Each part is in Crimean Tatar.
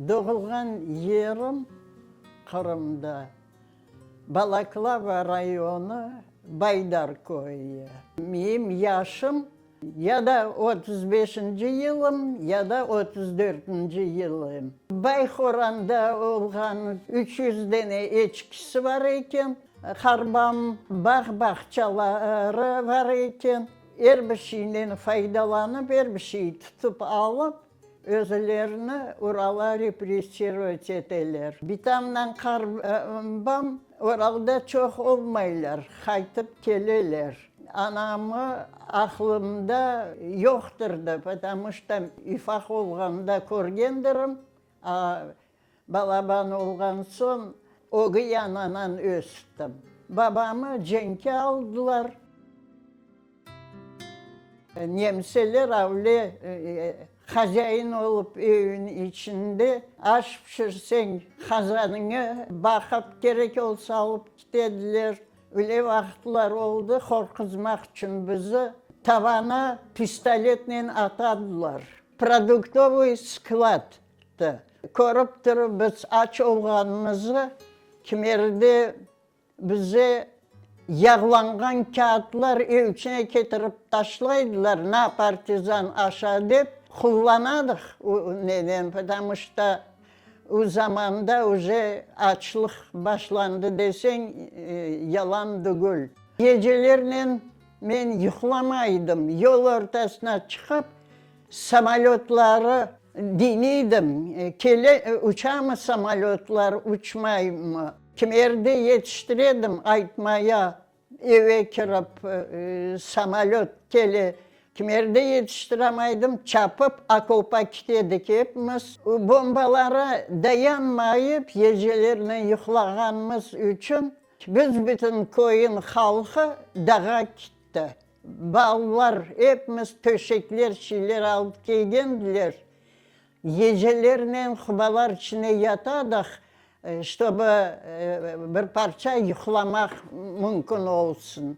Doğulğan yerim Qırımda, Balaklava rayonı, Baydar köyü. Menim yaşım ya da 35-nci yılım, ya da 34-nci yılım. Bayhoranda olğan 300 dene eçkisi bar eken, qarbam, bağ-bağçaları bar eken. Er bir şeyden faydalanıp, er bir şey tutıp alıp, Özlerini Uralğa repressirovat eteler. Bitamnen qarbam Uralda çoq olmaylar, qaytıp keleler. Anamı aqlımda yoqtır da, потому что ufaq olğanda körgendirim, a balaban olğan soñ ögey ananan östim. Babamı cenkke aldılar. Nemseler avle hazain olıp evin içinde aş pişirseñ, qazanıñı baqıp, kerek olsa alıp ketediler. Öyle vaqıtlar oldı, qorquzmaq içün bizi tavana pistoletnen atadılar. Produktovıy skladtı. Körip turıp biz aç olğanımızı, kimerde Bize yağlanğan kâğıtlar ev içine ketirip taşlaydılar, na, partizan, aşa dep, qullanadıq o neden, потому что o zamanda uje açlıq başlandı deseñ, yalan tügül. Gecelernen men yuqlamaydım, yol ortasına çıqıp, samolötları diñleydim, kele, uçamı samolötlar, uçmaymı. Kimerde yetiştiredim aytmaya, eve kirip, samolöt kele. Kimerde yetiştiramaydım, çapıp okopa kitedik epimiz. Bombalara dayanmayıp, gecelerni yuqlağanımız içün biz bütün köyün halqı dağa kitti. Balalar epimiz töşekler, şeyler alıp kelgendiler. Gecelernen qubalar içine yatadıq, ştobı bir parça yuqlamaq mümkün olsun.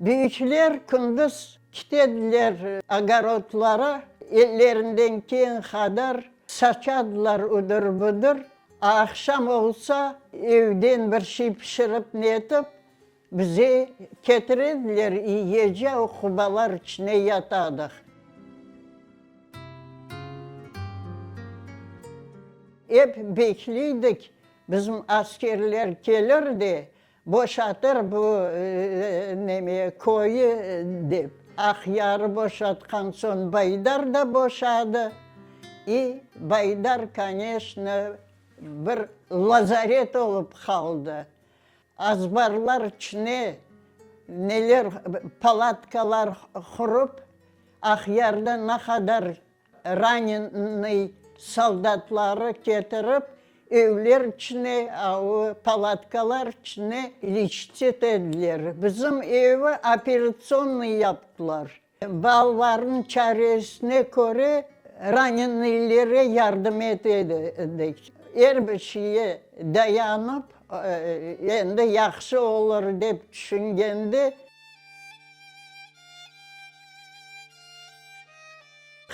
Büyükler kündüz kitediler ogorodlara, ellerinden keñ qadar saçadılar udır-budır, a aqşam olsa evden bir şey pişirip netip, Bize ketirediler i gece o qubalar içine yatadıq. Ep bekliydik, bizim askerler kelir de, boşatır bu neme, köyü dep. Aqyarı boşatqan soñ Baydar da boşadı. İ Baydar, koneçno, bir lazaret olıp qaldı. Azbarlar içine neler palatkalar qurıp, Aqyarda ne qadar ranenıy soldatları ketirip, evler içine, o palatkalar içine liçit etediler. Bizim evi operatsonnıy yaptılar. Balalarnıñ çaresine köre ranenıylere yardım ete edik. Er bir şeye dayanıp, endi yahşı olur dep tüşüngende,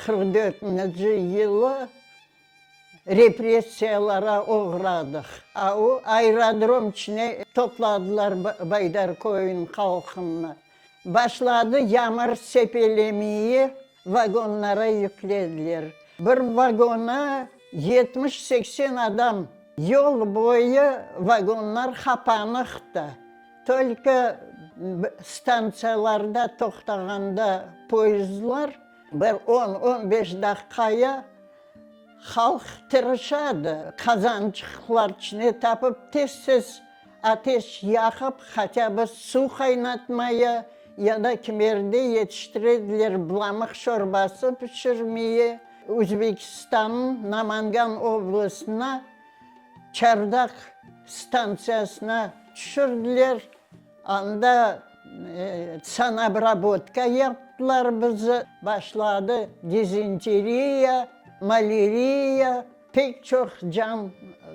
44-nci yılı repressiyalara oğradıq. A o aerodrom içine topladılar Baydar köyüniñ halqını. Başladı yamır sepelemiyi, vagonlara yüklediler. Bir vagona 70-80 adam. Yol boyu vagonlar qapanıqtı. Tolko stantsiyalarda toqtağanda poyezdlar bir on, on beş daqqaya Halq tırışadı, qazançıqlar içine tapıp tez-tez ateş yaqıp, hatâ bı suv qaynatmaya ya da kimerde yetiştirediler bılamıq şorbası pişirmeye. Özbekistannıñ Namangan oblastına Çardaq stantsiyasına tüşürdiler. Anda sanabrabotka yaptılar bizi, başladı dizenteriya, maleriya, pek çoq can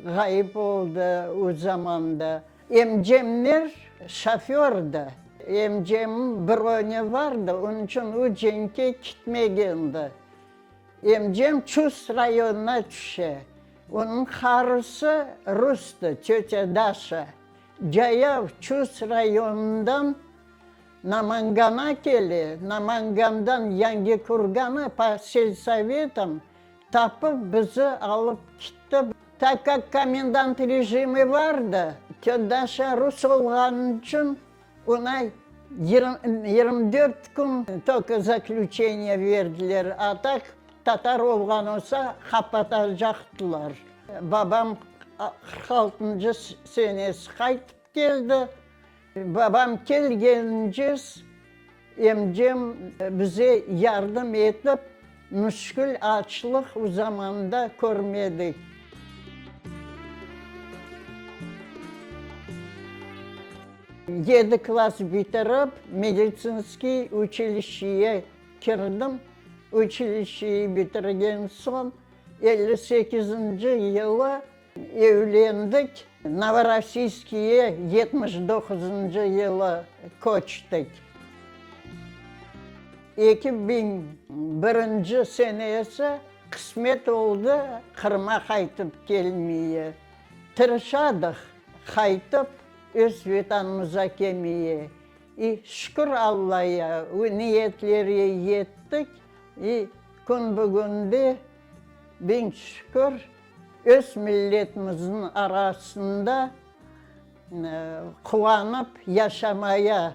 ğayıp oldı o zamanda. Emcemler şofördi, emcemniñ broni vardı, onıñ içün o cenkke kitmegendi. Emcem Çus rayonına tüşe. Onıñ qarısı rustı, tötâ Daşa. Cayav Çus rayonından Namangana kele, Namangandan Yangikurgana pa selsovetam tapıp bizi alıp kitti. Tak kak komendant rejimi vardı, tötâ Daşa rus olğanı içün oña 24 kün tolko zaklüçeniye verdiler, a tak tatar olğan olsa qapatacaqtılar. Babam 46-ncı senesi qaytıp keldi. Babam kelgencez emcem bize yardım etip, müşkül açlıq o zamanda körmedik. Yedi klass bitirip, meditsinskiy uçilişşeye kirdim. Uçilişşeyi bitirgen soñ, 58-nci yılı evlendik, Novorossiyskiye 79-ncı yılı köçtik. 2001-nci senesi qısmet oldı Qırıma qaytıp kelmeye. Tırışadıq qaytıp öz Vetanımıza kelmeye. İ şükür Allaya, o niyetlerge yettik. İ kün bugünde, biñ şükür, öz milletimizniñ arasında quvanıp yaşamaya.